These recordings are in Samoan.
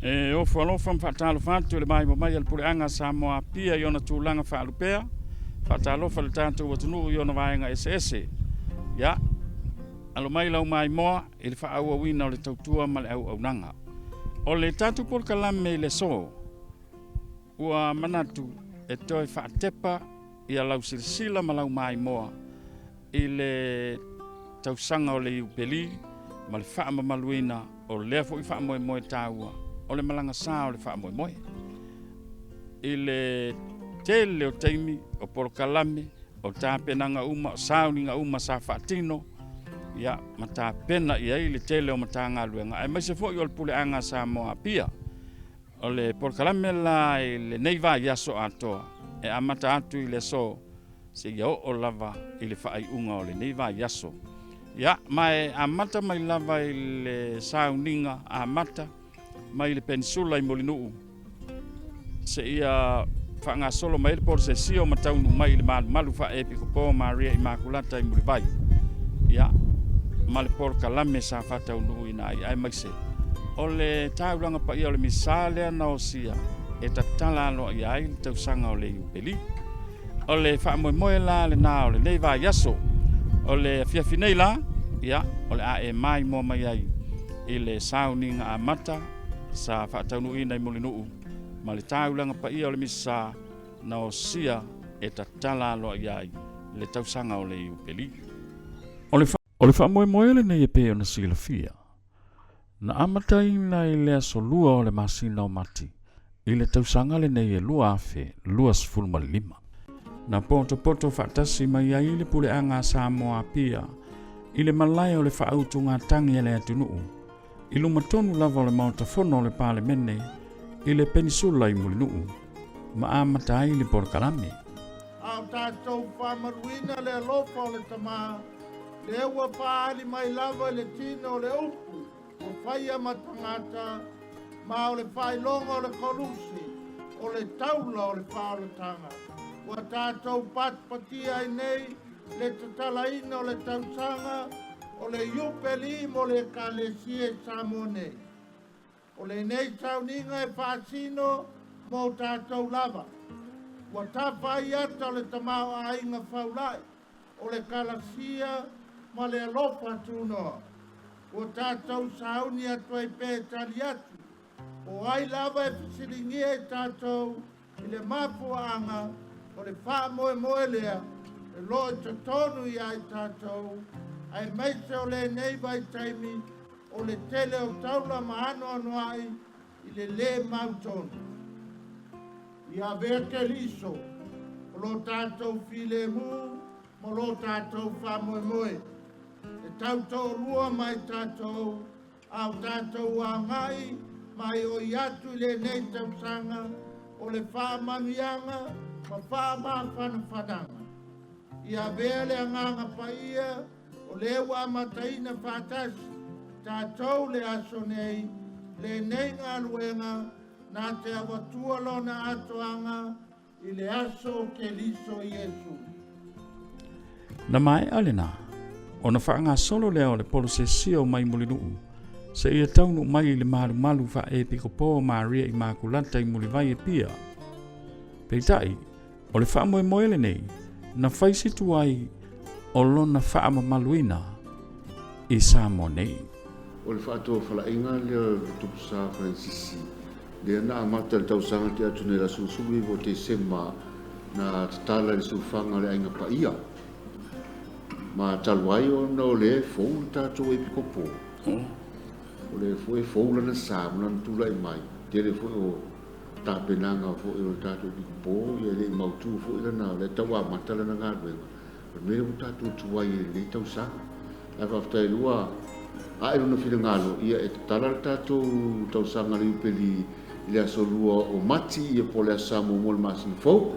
E ofo alofa ma faatalofa atu i le maimoa mai a le Puleaga a Samoa Apia i ona tulaga faalupea, faatalofa i le tatou atunuu i ona vaega eseese. Ia, alo mai lau maimoa i le faaauauina o le tautua ma le auaunaga. O le tatou polokalame i le aso, ua manatu e toe faatepa ia lau silasila ma lau maimoa i le tausaga o le Iupeli ma le faamamaluina o lea foi faamoemoe taua o le malaga sa o le faamoemoe. I le tele o taimi o polokalame, o tapenaga uma, o sauniga uma sa faatino, ia, ma tapena i ai le tele o Matagaluega, aemaise foi o le Puleaga a Samoa Apia. O le polokalame la i lenei vaiaso atoa e amata atu i le aso seia oo lava i le faaiuga o lenei vaiaso. Ia, ma e amata mai lava i le sauniga amata mai le Penisula i Mulinuu seia faagasolo mai ai le polosesio ma taunuu mai i le malumalu faa-Epikopo o Maria Imakulata i Mulivai. Ia, ma le polokalame sa faataunuuina ai, aemaise o le taulaga paia o le Misa lea na osia e tatala aloaia ai le tausaga o le Iupeli. O le faamoemoe la lena o lenei vaiaso. O le afiafi nei la, ia, o le a e maimoa mai ai i le sauniga amata sa faataunuuina i Mulinuu ma le taulaga paia o le Misa na osia e tatala aloaia ai le tausaga o le Iupeli. O le O le faamoemoe lenei e pei ona silafia, na amataina i le aso 2 o le masina o Mati i le tausaga lenei e 2025. Na potopoto faatasi mai ai le Puleaga a Samoa Apia i le malae o le faautugatagi a le atunuu i luma tonu lava o le Maota Fono o le Palemene i le Penisula i Mulinuu ma amata ai le polokalame. A o tatou faamanuina le alofa o le Tama, lea ua faaali mai lava i le tino o le upu ua faia ma tagata, ma o le faailoga o le koluse, o le taula o le faaolataga, ua tatou patipatia ai nei le tatalaina o le tausaga o le Iupeli mo le Ekalesia i Samoa nei. O lenei sauniga e faasino mo tatou lava. Ua tafa ai ata o le tamaoaiga faulai, o le kalasia ma le alofa tunoa. Ua tatou sauni atu ai pea e tali atu, o ai lava e fesiligia i tatou i le mafuaaga o le faamoemoe lea e lo i totonu ia i tatou, aemaise o lenei vaitaimi o le tele o taula ma anoanoai i le lē mautonu. Ia avea Keriso o lo tatou filemu ma lo tatou faamoemoe e tautoalua mai tatou a o tatou agai mai oi atu i lenei tausaga o le faamanuiaga ma faamafanafanaga. Ia avea le Agaga Paia O lea ua amataina faatasi tatou le aso nei, lenei galuega na te avatua lona atoaga i le aso o Keriso Iesu. Na maea lena, ona faagasolo lea o le polosesio mai Mulinuu seia taunuu mai i le malumalu faa-Epikopo o Maria Imakulata i Mulivai Apia. Peitai, O le faamoemoe lenei na fai si tuai o lona faamamaluina i Samoa nei. O le faatofalaiga lea o le Tupu Sa Faransisi lea na amata i le tausaga tea atu nei i le aso 19 o Tesema na tatala i le sulufana o le Aiga Paia. Ma talu ai ona o lea e fou le tatou Epikopo, o lea foi e fou lana sa ma lana tulai mai, tele foi o tapenaga foi o le tatou Epikopo, ia e le i mautu foi lana, o lea e tau amata lana galuega, o le mea lea ua tatou tuai ai i lenei tausaga. Ae faafetai ua ae lona finagalo, ia e tatala le tatou tausaga le Iupeli i le aso 2 o Mati, ia po o le Aso Sa muamua o le masina fou,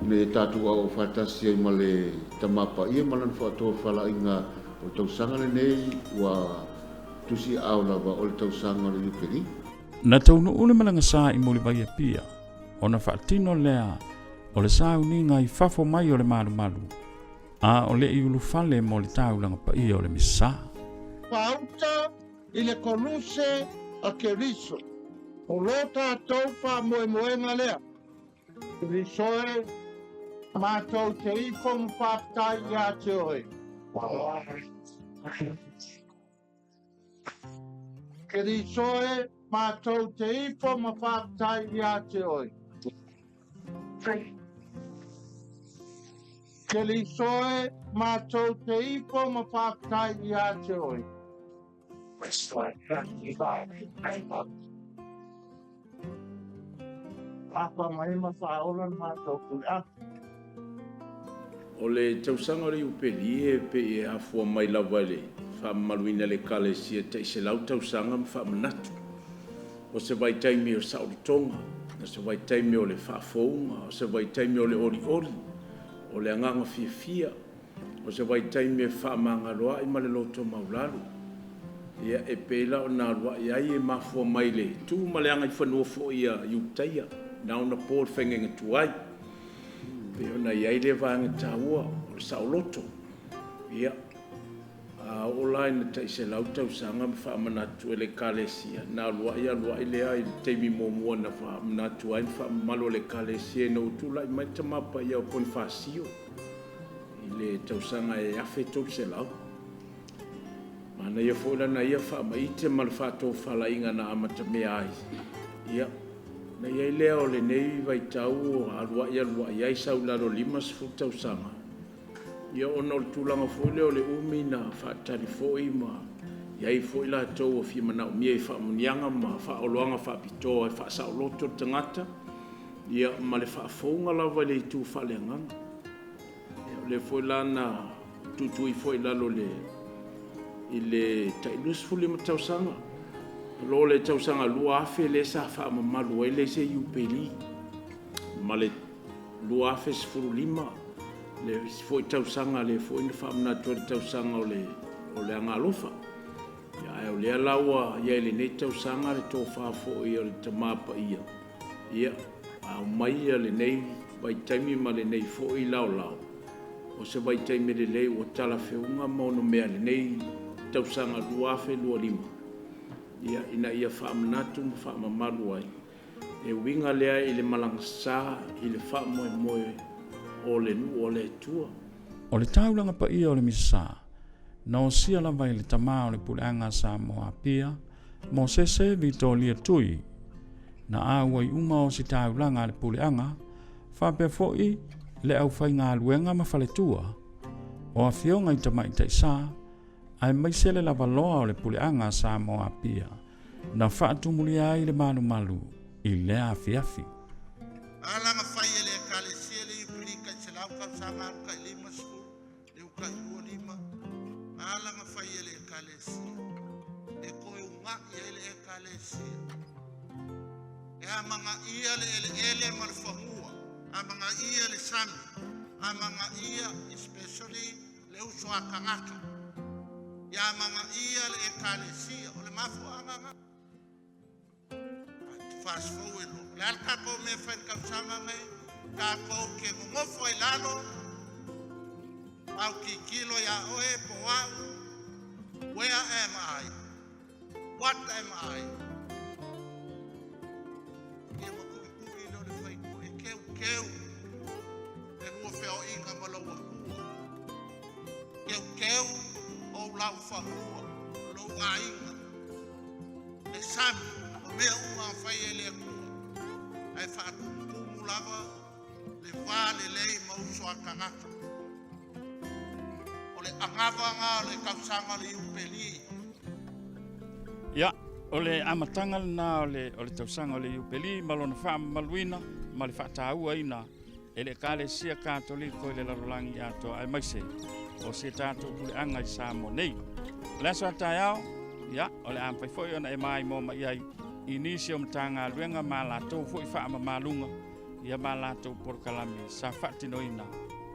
ina ia tatou aoao faatasi ai ma le Tama Paia ma lana faatofalaiga o le tausaga lenei ua tusiaao lava o le tausaga o le Iupeli. Na taunuu le malaga sa i Mulivai Apia, ona faatino lea o le sauniga i fafo mai o le malumalu, a o le i ulufale mo le taulaga paia o le Misa. Faauta i le koluse a Keriso. O lo tatou faamoemoega lea. Keriso e, matou te ifo ma faafetai ia te oe. Keriso e, matou te ifo ma faafetai ia te oe. Keriso e, matou te ifo ma faafetai ia te oe. Papa mai ma faaola le matou puleaga. O le tausaga o le Iupeli e pei e afua mai lava i le faamamaluina e le Ekalesia tai 100 tausaga ma faamanatu. O se vaitaimi o saolotoga, o se vaitaimi o le faafouga, o se vaitaimi o le olioli, o le agaga fiafia, O se vaitaimi e fefaamagaloa'i ma le loto maulalo. Ia, e pei la ona alua'i ai e mafua mai le tu ma le agaifanua foi a Iutaia, na ona po le faigaiga tuai. E pei ona i ai lea vaega taua o le saoloto. Ia, a oo la ina tai 100 tausaga ma faamanatu e le Ekalesia, na alua'i alua'i lea i le taimi muamua na faamanatu ai ma faamamalu e le Ekalesia ina ua tulai mai le Tama Paia o Ponifasio. I le tausaga e 1300. Manaia foi lana ia faamaite ma le faatofalaiga na amatamea ai, ia, ona i ai lea o lenei vaitau ua aluai aluai ai sau i lalo o le 50 tausaga, ia ona o le tulaga foi lea o le umi na faatali foi ma i ai foi latou ua fia manaomia i faamanuiaga ma faaoloaga faapitoa e faasaoloto le tagata, ia ma le faafouga lava i le itu faaleagaga. O lea foi la na tuutuu ifo i lalo i le tai 25 tausaga. O lo le tausaga 2000 lea sa faamamalu ai le isi Iupeli ma le 2015 le isi foi tausaga lea foi na faamanatu ai le tausaga o le Agaalofa. Ae o lea la ua i ai i lenei tausaga le tofa foi o le Tama Paia, Ia, aumaia lenei vaitaimi ma lenei foi laolao, o se vaitaimi lelei ua talafeuga ma onomea i lenei tausaga 2025, ia, ina ia faamanatu ma faamamalu ai, e uiga lea i le malagasa i le faamoemoe o le nuu o le Atua. O le taulaga paia o le Misa, na osia lava i le tama o le puleaga a Samoa Apia, Mosese Vitolia Tui, na auai uma ositaulaga a le puleaga, faapea foi le aufaigaluega ma faletua, o afioga i tamaitai sa, aemaise le lavaloa o le puleaga a Samoa Apia, na faatumulia ai le malumalu i lea afiafi. Alaga fai e le Ekalesia le Iupeli kai selau tausaga alu kai 50 le ukai 25 alaga fai e le Ekalesia e toe uga'i ai le Ekalesia e amagaia le eleele ma le fanua, amagaia le sami, amagaia especially le uso a tagata, ia amagaia le Ekalesia. O le mafuaaga na. Fast forward loa. O le a le tatou mea e fai i le tausaga lenei? Tatou te nonofo ai i lalo, autitilo ia oe po o au, where am I? What am I? Ia ma tuitui lea o le faitotoa e teuteu le lua feoaiga ma lou Atua. Teuteu ou laufanua, lou aiga, le sami, o mea uma na fai e le Atua, ae faatumutumu lava le va lelei ma uso a tagata. O le anava na o le tausaga o le Iupeli. Ia, o le amataga lena o le, o le tausaga o le Iupeli ma lona faamamaluina ma le faatauaina e le Ekalesia Katoliko i le lalolagi atoa aemaise o si tatou puleaga i Samoa nei. O le aso a taeao, ia, o le a mafai foi ona e maimoa mai ai i nisi o Matagaluega ma latou foi faamamaluga ia ma latou polokalame sa faatinoina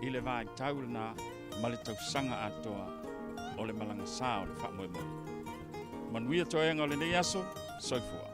i le vaitau lena ma le tausaga atoa o le malaga sa o le faamoemoe. Manuia toega o lenei aso, soifua.